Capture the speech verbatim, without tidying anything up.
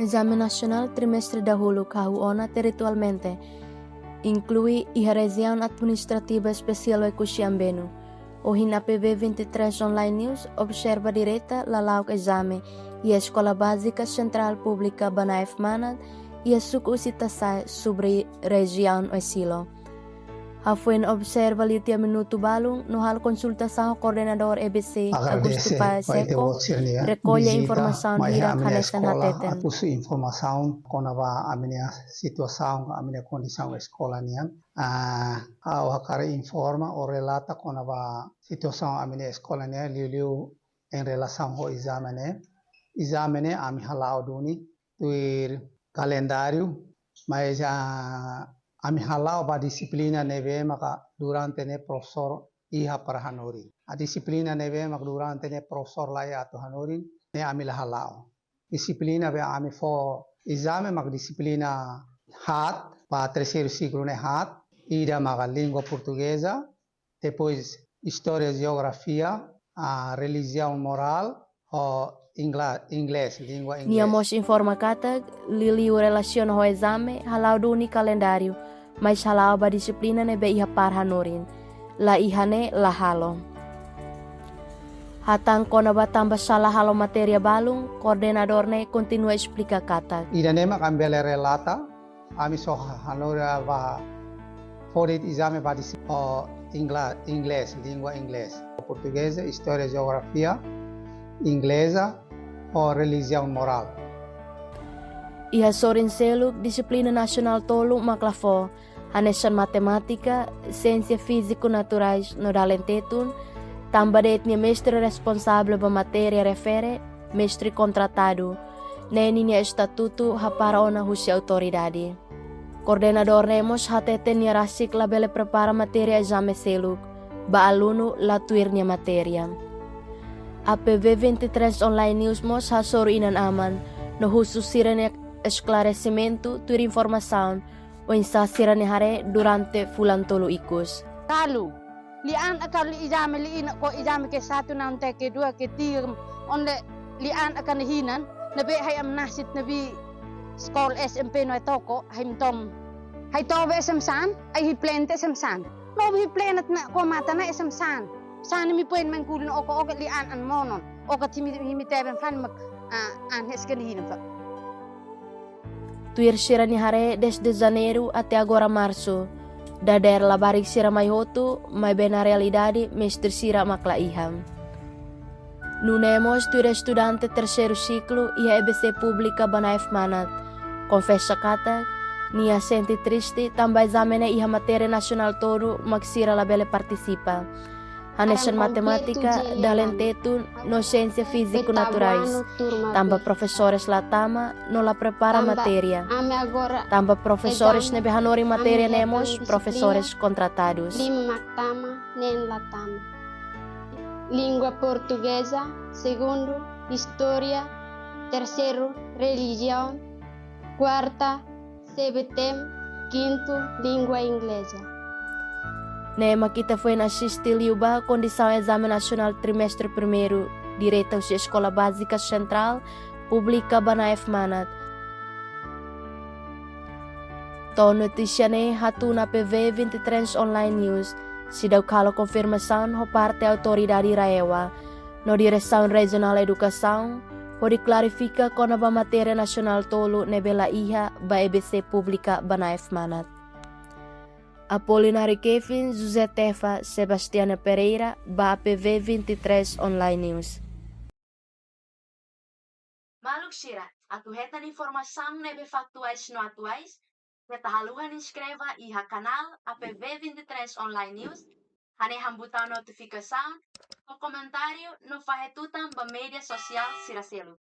Ezame nasionál trimestre dahuluk hahú ona territorialmente, inklui iha Rejiaun Administrativa Espesiál Oekusi Ambenu. Ohin A P V vinte e três Online News observa direta lala'ok ezame iha Eskola Bázika Sentrál Públika Banaef Manat, iha suku Usitasai, sub-rejiaun Oesilo. Hafoin observa liu tiha minutu balun no halo konsultasaun ho koordenadór E B C, Augusto Pacheco, rekolla informasaun hirak hanesan hateten. Agradese ba ita-boot sira-nia husu informasaun kona-ba ami-nia situasaun, ami-nia kondisaun eskola nian. Ah, ha'u hakarak informa ou relata kona-ba situasaun ami-nia eskola nian, liuliu em relação ho ezame ne'e. Ezame ne'e ami hala'o duni tuir kalendáriu, mas, ah, ami hala'o ba dixiplina ne'ebé maka durante ne'e profesór iha para hanorin. Ah, dixiplina ne'ebé maka durante ne'e profesór la iha atu hanorin, ne'e ami la hala'o. Dixiplina be ami fó ezame maka dixiplina haat, ba terseiru siklu ne'e haat, ida maka língua portugeza, depois istória, jeografia, ah, relijiaun, morál, ho ingla-, inglés, língua inglés. Nia mós informa katak, liuliu relasiona ho ezame, hala'o duni kalendáriu, mas hala'o ba dixiplina ne'ebé iha para hanorin. La iha ne'e la halo. Hatán kona-ba tanba sala halo matéria balun, koordenadór ne'e kontinua esplika katak. Ida-ne'e mak ami bele relata, ami só ha-, hanorin ba fó de'it ezame ba dixi-, ho ingla-, inglés, língua inglés. Portugeza, istória, jeografia, ingleza, ho relijiaun, morál. Iha sorin seluk, dixiplina nasionál tolu mak la fó, hanesan matemátika, siénsia fíziku naturais no dalen Tetun, tanba de'it nia mestre responsavel ba matéria refere, mestre kontratadu, ne'e ninia estatutu hapara ona husi autoridade. Koordenadór ne'e mós hateten nia rasik labele prepara matéria ezame seluk ba alunu la tuir nia matéria. A P V vinte e três Online News mós hasoru inan-aman no husu sira-nia esklaresimentu tuir informasaun oinsá sira-nia haree durante fulan tolu ikus. Kalu lian akan li ezame, li inan ko ezame ke satu, nanti ke dua, ke tiga, onde lian akan hinan, ne'ebé hai am nasit ne'ebé skol S M P no toko, hai mtom. Hai tobe S M saan, ai hi plente S M saan. No hi plenet na ko mata na S M saan. Saan mi puen mengkul no oko oko lian an monon. Oko timi, timi teben fan mak, ah, an hesken hinan fa. Tuir sira-nia haree desde Janeiru até agora Marsu, dadeer labarik sira mai hotu, maibé na realidade mestre sira mak la iha. Nune'e mós tuir estudante terseiru siklu iha E B C Públika Banaef Manat, konfesa katak nia sente triste tanba ezame ne'e iha matéria nasionál tolu mak sira labele partisipa. Hanesan matemátika, dalen Tetun no siénsia fíziku naturais. Tanba profesores la tama no la prepara matéria. Tanba profesores ne'ebé hanorin matéria ne'e mós profesores kontratadus. Lima mak tama, neen la tama. Língua portugeza, segundu, istória, terseiru, relijiaun, kuarta, C B T M, kintu, língua ingleza. Ne'e mak ita foin asiste liu ba kondisaun ezame nasionál trimestre primeiru, direta husi Eskola Bázika Sentrál Públika Banaef Manat. To'o notísia ne'e hatún A P V vinte e três Online News, seidauk halo konfirmasaun ho parte autoridade RAEOA no Diresaun Rejionál Edukasaun, hodi klarifika kona-ba matéria nasionál tolu ne'ebé la iha ba E B C Públika Banaef Manat. Apolinário Kevin, José Tefa, Sebastiana Pereira, ba A P V vinte e três Online News. Maluk sira, atu hetan informasaun ne'ebé faktuais no atuais, keta haluha inskreve iha kanál A P V vinte e três Online News, hanehan butaun notifikasaun, fó komentáriu no fahe tutan ba média sosiál sira seluk.